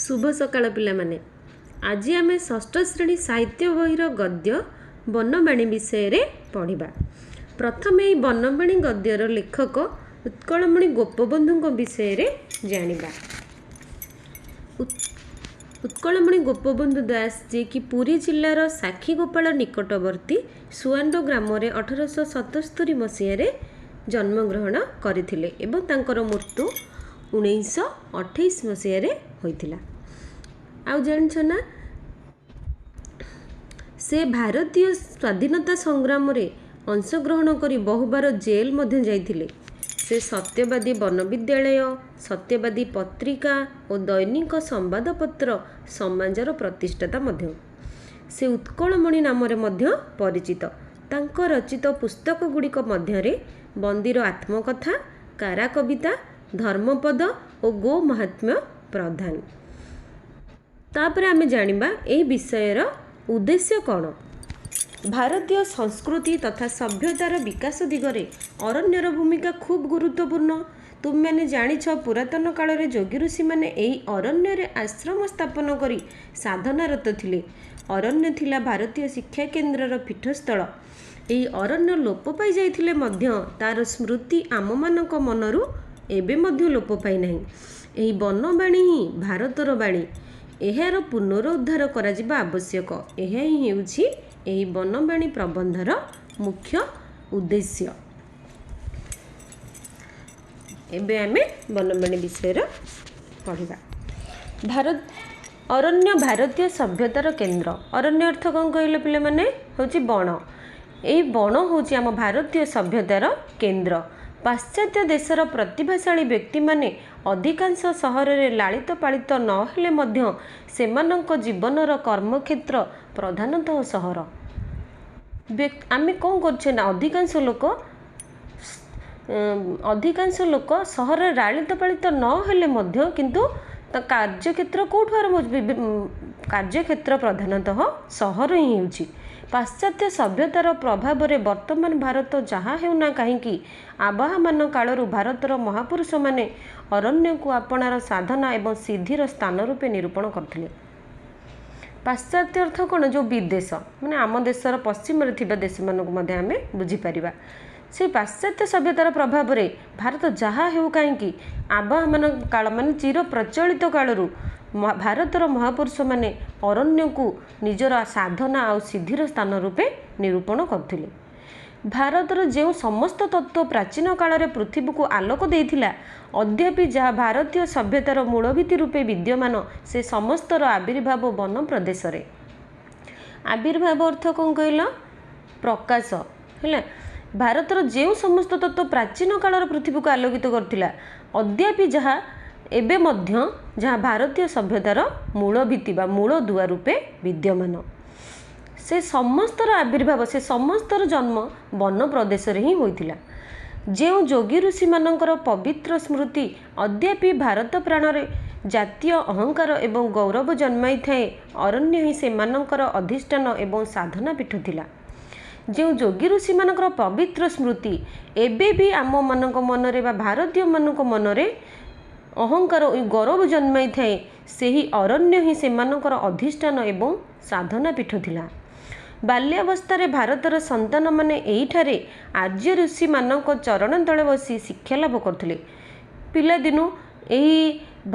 ଶୁଭ ସକାଳ ପିଲାମାନେ। ଆଜି ଆମେ ଷଷ୍ଠ ଶ୍ରେଣୀ ସାହିତ୍ୟ ବହିର ଗଦ୍ୟ ବନବାଣୀ ବିଷୟରେ ପଢ଼ିବା। ପ୍ରଥମେ ଏହି ବନବାଣୀ ଗଦ୍ୟର ଲେଖକ ଉତ୍କଳମଣି ଗୋପବନ୍ଧୁଙ୍କ ବିଷୟରେ ଜାଣିବା। ଉତ୍କଳମଣି ଗୋପବନ୍ଧୁ ଦାସ, ଯିଏକି ପୁରୀ ଜିଲ୍ଲାର ସାକ୍ଷୀଗୋପାଳ ନିକଟବର୍ତ୍ତୀ ସୁଆଣ୍ଡ ଗ୍ରାମରେ 1877 ମସିହାରେ ଜନ୍ମଗ୍ରହଣ କରିଥିଲେ ଏବଂ ତାଙ୍କର ମୃତ୍ୟୁ 1928 ମସିହାରେ ହୋଇଥିଲା। ଆଉ ଜାଣିଛ ନା, ସେ ଭାରତୀୟ ସ୍ୱାଧୀନତା ସଂଗ୍ରାମରେ ଅଂଶଗ୍ରହଣ କରି ବହୁବାର ଜେଲ୍ ମଧ୍ୟ ଯାଇଥିଲେ। ସେ ସତ୍ୟବାଦୀ ବନବିଦ୍ୟାଳୟ, ସତ୍ୟବାଦୀ ପତ୍ରିକା ଓ ଦୈନିକ ସମ୍ବାଦପତ୍ର ସମାଜର ପ୍ରତିଷ୍ଠାତା ମଧ୍ୟ। ସେ ଉତ୍କଳମଣି ନାମରେ ମଧ୍ୟ ପରିଚିତ। ତାଙ୍କ ରଚିତ ପୁସ୍ତକ ଗୁଡ଼ିକ ମଧ୍ୟରେ ବନ୍ଦୀର ଆତ୍ମକଥା, କାରା କବିତା, ଧର୍ମପଦ ଓ ଗୋ ମହାତ୍ମ୍ୟ ପ୍ରଧାନ। ତାପରେ ଆମେ ଜାଣିବା ଏହି ବିଷୟର ଉଦ୍ଦେଶ୍ୟ କ'ଣ। ଭାରତୀୟ ସଂସ୍କୃତି ତଥା ସଭ୍ୟତାର ବିକାଶ ଦିଗରେ ଅରଣ୍ୟର ଭୂମିକା ଖୁବ୍ ଗୁରୁତ୍ୱପୂର୍ଣ୍ଣ। ତୁମେମାନେ ଜାଣିଛ, ପୁରାତନ କାଳରେ ଯୋଗୀ ଋଷିମାନେ ଏହି ଅରଣ୍ୟରେ ଆଶ୍ରମ ସ୍ଥାପନ କରି ସାଧନାରତ ଥିଲେ। ଅରଣ୍ୟ ଥିଲା ଭାରତୀୟ ଶିକ୍ଷା କେନ୍ଦ୍ରର ପୀଠସ୍ଥଳ। ଏହି ଅରଣ୍ୟ ଲୋପ ପାଇଯାଇଥିଲେ ମଧ୍ୟ ତା'ର ସ୍ମୃତି ଆମମାନଙ୍କ ମନରୁ ଏବେ ମଧ୍ୟ ଲୋପ ପାଇନାହିଁ। ଏହି ବନବାଣୀ ହିଁ ଭାରତର ବାଣୀ। ଏହାର ପୁନରୁଦ୍ଧାର କରାଯିବା ଆବଶ୍ୟକ। ଏହା ହିଁ ହେଉଛି ଏହି ବନବାଣୀ ପ୍ରବନ୍ଧର ମୁଖ୍ୟ ଉଦ୍ଦେଶ୍ୟ। ଏବେ ଆମେ ବନବାଣୀ ବିଷୟରେ ପଢ଼ିବା। ଭାରତ ଅରଣ୍ୟ ଭାରତୀୟ ସଭ୍ୟତାର କେନ୍ଦ୍ର। ଅରଣ୍ୟ ଅର୍ଥ କ'ଣ କହିଲେ ପିଲାମାନେ? ହେଉଛି ବଣ। ଏହି ବଣ ହେଉଛି ଆମ ଭାରତୀୟ ସଭ୍ୟତାର କେନ୍ଦ୍ର। ପାଶ୍ଚାତ୍ୟ ଦେଶର ପ୍ରତିଭାଶାଳୀ ବ୍ୟକ୍ତିମାନେ ଅଧିକାଂଶ ସହରରେ ଲାଳିତ ପାଳିତ ନହେଲେ ମଧ୍ୟ ସେମାନଙ୍କ ଜୀବନର କର୍ମକ୍ଷେତ୍ର ପ୍ରଧାନତଃ ସହର। ଆମେ କ'ଣ କରୁଛେ ନା, ଅଧିକାଂଶ ଲୋକ ସହରରେ ଲାଳିତ ପାଳିତ ନହେଲେ ମଧ୍ୟ କିନ୍ତୁ ତା କାର୍ଯ୍ୟକ୍ଷେତ୍ର କେଉଁଠୁ ଆରମ୍ଭ ହେଉଛି? କାର୍ଯ୍ୟକ୍ଷେତ୍ର ପ୍ରଧାନତଃ ସହର ହିଁ ହେଉଛି। ପାଶ୍ଚାତ୍ୟ ସଭ୍ୟତାର ପ୍ରଭାବରେ ବର୍ତ୍ତମାନ ଭାରତ ଯାହା ହେଉନା କାହିଁକି, ଆବାହମାନ କାଳରୁ ଭାରତର ମହାପୁରୁଷମାନେ ଅରଣ୍ୟକୁ ଆପଣାର ସାଧନା ଏବଂ ସିଦ୍ଧିର ସ୍ଥାନ ରୂପେ ନିରୂପଣ କରୁଥିଲେ। ପାଶ୍ଚାତ୍ୟ ଅର୍ଥ କ'ଣ? ଯେଉଁ ବିଦେଶ, ମାନେ ଆମ ଦେଶର ପଶ୍ଚିମରେ ଥିବା ଦେଶମାନଙ୍କୁ ମଧ୍ୟ ଆମେ ବୁଝିପାରିବା। ସେଇ ପାଶ୍ଚାତ୍ୟ ସଭ୍ୟତାର ପ୍ରଭାବରେ ଭାରତ ଯାହା ହେଉ କାହିଁକି, ଆବାହମାନ କାଳ ମାନେ ଚିର ପ୍ରଚଳିତ କାଳରୁ ଭାରତର ମହାପୁରୁଷମାନେ ଅରଣ୍ୟକୁ ନିଜର ସାଧନା ଆଉ ସିଦ୍ଧିର ସ୍ଥାନ ରୂପେ ନିରୂପଣ କରୁଥିଲେ। ଭାରତର ଯେଉଁ ସମସ୍ତ ତତ୍ତ୍ୱ ପ୍ରାଚୀନ କାଳରେ ପୃଥିବୀକୁ ଆଲୋକ ଦେଇଥିଲା, ଅଦ୍ୟାପି ଯାହା ଭାରତୀୟ ସଭ୍ୟତାର ମୂଳଭିତ୍ତି ରୂପେ ବିଦ୍ୟମାନ, ସେ ସମସ୍ତର ଆବିର୍ଭାବ ବନ ପ୍ରଦେଶରେ। ଆବିର୍ଭାବ ଅର୍ଥ କ'ଣ କହିଲ? ପ୍ରକାଶ ହେଲା। ଭାରତର ଯେଉଁ ସମସ୍ତ ତତ୍ତ୍ୱ ପ୍ରାଚୀନ କାଳର ପୃଥିବୀକୁ ଆଲୋକିତ କରିଥିଲା, ଅଦ୍ୟାପି ଯାହା ଏବେ ମଧ୍ୟ ଯାହା ଭାରତୀୟ ସଭ୍ୟତାର ମୂଳ ଭିତ୍ତି ବା ମୂଳ ଦୁଆ ରୂପେ ବିଦ୍ୟମାନ, ସେ ସମସ୍ତର ଆବିର୍ଭାବ, ସେ ସମସ୍ତର ଜନ୍ମ ବନ ପ୍ରଦେଶରେ ହିଁ ହୋଇଥିଲା। ଯେଉଁ ଯୋଗୀ ଋଷିମାନଙ୍କର ପବିତ୍ର ସ୍ମୃତି ଅଦ୍ୟାପି ଭାରତ ପ୍ରାଣରେ ଜାତୀୟ ଅହଙ୍କାର ଏବଂ ଗୌରବ ଜନ୍ମାଇଥାଏ, ଅରଣ୍ୟ ହିଁ ସେମାନଙ୍କର ଅଧିଷ୍ଠାନ ଏବଂ ସାଧନା ପୀଠ ଥିଲା। ଯେଉଁ ଯୋଗୀ ଋଷିମାନଙ୍କର ପବିତ୍ର ସ୍ମୃତି ଏବେ ବି ଆମମାନଙ୍କ ମନରେ ବା ଭାରତୀୟମାନଙ୍କ ମନରେ ଅହଙ୍କାର ଓ ଗୌରବ ଜନ୍ମାଇଥାଏ, ସେହି ଅରଣ୍ୟ ହିଁ ସେମାନଙ୍କର ଅଧିଷ୍ଠାନ ଏବଂ ସାଧନା ପୀଠ ଥିଲା। ବାଲ୍ୟାବସ୍ଥାରେ ଭାରତର ସନ୍ତାନମାନେ ଏଇଠାରେ ଆର୍ଯ୍ୟ ଋଷିମାନଙ୍କ ଚରଣ ତଳେ ବସି ଶିକ୍ଷା ଲାଭ କରୁଥିଲେ। ପିଲାଦିନୁ ଏହି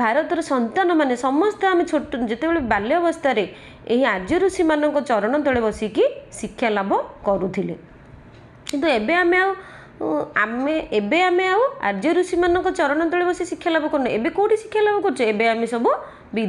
ଭାରତର ସନ୍ତାନମାନେ ସମସ୍ତେ, ଆମେ ଛୋଟ ଯେତେବେଳେ, ବାଲ୍ୟାବସ୍ଥାରେ ଏହି ଆର୍ଯ୍ୟ ଋଷିମାନଙ୍କ ଚରଣ ତଳେ ବସିକି ଶିକ୍ଷା ଲାଭ କରୁଥିଲେ। କିନ୍ତୁ ଏବେ ଆମେ ଆଉ ଆର୍ଯ୍ୟ ଋଷିମାନଙ୍କ ଚରଣ ତଳେ ବସି ଶିକ୍ଷା ଲାଭ କରୁନୁ। ଏବେ କେଉଁଠି ଶିକ୍ଷା ଲାଭ କରୁଛେ? ଏବେ ଆମେ ସବୁ ବିଦ୍ୟା